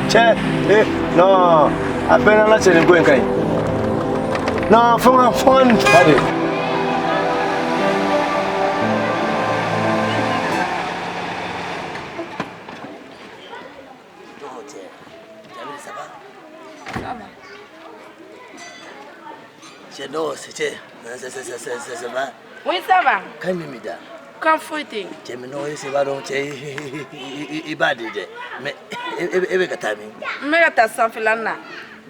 Cɛ, eh, non, a bɛɛ n'Ala cɛ, nin ko in ka ɲi. Non, fo n ka nin ta de. Ça va? Ça va. Cɛ, non, c'est cɛ, ça va? Oui, ça va. Kan min b'i da? Kan foyi tɛ yen. Cɛ, mais non, e b'a dɔn cɛ, i b'a di dɛ, mais e bɛ ka taa min? N bɛ ka taa sanfɛla na.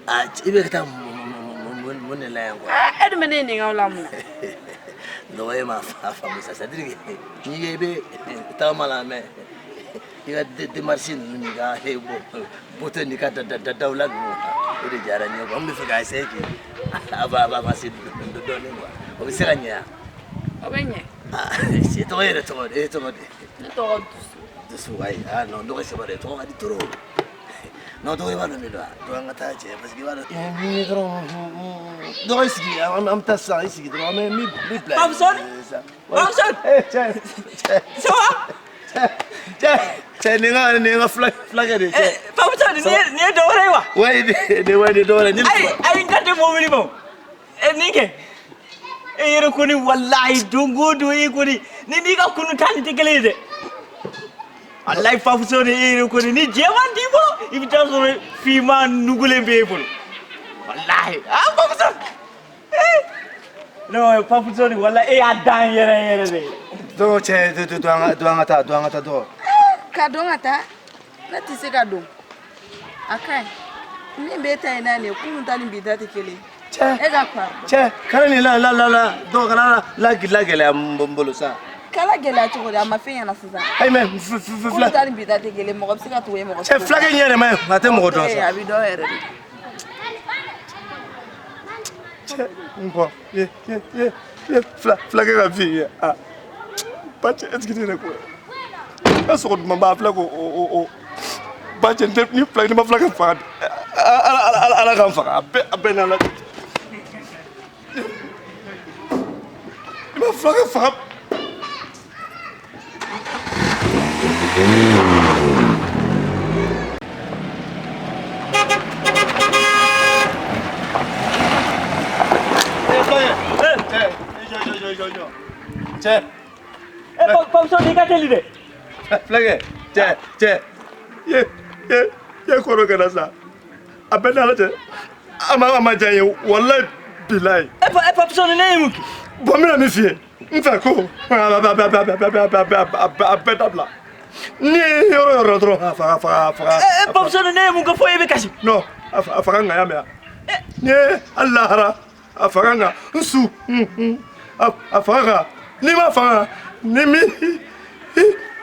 Ah, i bɛ ka taa mun de la yan quoi? Ah, e dun bɛ ne ɲininka o la mun na? Non, e m'a faamu sa, c'est à dire que n'i ye i bɛ tagama la, mais i ka démarche ninnu n'i ka beauté n'i ka dawula ninnu, o de diyara n ye quoi. N bɛ fɛ k'a essayer k'i avancer dɔɔnin quoi. O bɛ se ka ɲɛ wa? O bɛ ɲɛ. Ah, cɛ, tɔgɔ yɛrɛ tɔgɔ de, e tɔgɔ de? Ne tɔgɔ Dusu. Dusu, ayi, ah non, dɔgɔ saba de tɔgɔ ka di trop. Non, dɔgɔ, i b'a dɔn min don wa? Dɔgɔ, an ka taa cɛ, parce que i b'a dɔn ni dɔrɔn, dɔgɔ, i sigi, an bɛ taa sisan, i sigi dɔrɔn, an bɛ min bila. Babson? Babson? Eh, cɛ, cɛ. Ça va? Cɛ, cɛ, nin ka fulakɛ de, cɛ. Babson, nin ye dɔ wɛrɛ ye wa? Wayi, nin, wayi, nin dɔ wɛrɛ nin. Ayi, ayi, n ka tɛ mobili ma o. Nin kɛ. E yɛrɛ kɔni, walahi, don o don e kɔni ni n'i ka kunu ta nin tɛ kelen ye dɛ. Walahi Babson, e yɛrɛ kɔni ni jɛman t'i bolo, i bɛ taa sɔrɔ finman nugulen b'e bolo. Walahi, ah Babson. Eh. Non, Babson, walahi e y'a dan yɛrɛ yɛrɛ de. Dɔgɔ, cɛ, to an ka taa, to an ka taa, dɔgɔ. Ka don ka taa, ne tɛ se ka don. A ka ɲi. Min b'e ta in na nin ye, kunun ta ni bi ta tɛ kelen ye. Cɛ. E ka pardon. Cɛ, kana nin la la la la, dɔgɔ, kana la la gɛlɛya n bolo sa. Kala gɛlɛya cogo di? A ma fɛn ɲɛna sisan. Ayi, mais Kunun fila. ta ni bi ta tɛ kelen, mɔgɔ bɛ se ka tugu e, mɔgɔ Cɛ, fulakɛ in yɛrɛ ma ɲi, a tɛ mɔgɔ dɔn sa. A bɛ dɔn yɛrɛ de. Cɛ, n bɔ, ye ye ye ye, fulakɛ ka fi ye, ah ba cɛ, est ce que ne yɛrɛ ko ka sogo duman ba filɛ ko o ba cɛ, ni fulakɛ ni ma fulakɛ faga, Ala ala ala k'an faga, a bɛɛ n'Ala cɛ. Ni ma fulakɛ faga. Cɛ, jɔ jɔ jɔ jɔ, cɛ. Babson, i ka teli dɛ. Fulakɛ, cɛ, cɛ, ye ye ye, kɔrɔ kɛra sa, a bɛɛ n'Ala cɛ, a ma diya n ye, walayi bilayi. E Babson, ne ye mun kɛ? Bon, n bɛna min f'i ye, n fɛ ko a bɛɛ dabila. N'i ye yɔrɔ yɔrɔ la dɔrɔn, a faga faga faga. Babson, ne ye mun kɛ fo e bɛ kasi? Non, a faga nka, y'a mɛn wa? N'i ye hali lahara, a faga nka n su, a faga nka, n'i ma faga ni mi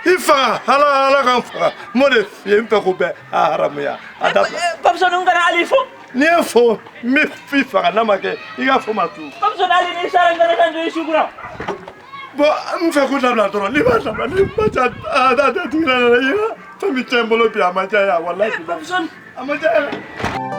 i faga, Ala ala k'an faga. N b'o de f'i ye, n fɛ ko bɛɛ a haramuya, a dabila. Babson, n kana hali fo. N'i ye fo, n bɛ f'i faga, n'a ma kɛ i ka fo ma tu. Babson, hali n'i sara, n kana taa don i su kunna. Bon, n fɛ ko dabila dɔrɔn, n'i b'a dabila, n'i ma ca a a tigi la, i ka fɛn min tiɲɛ n bolo bi, a ma diya ye, walayi. Babson. A ma diya ye.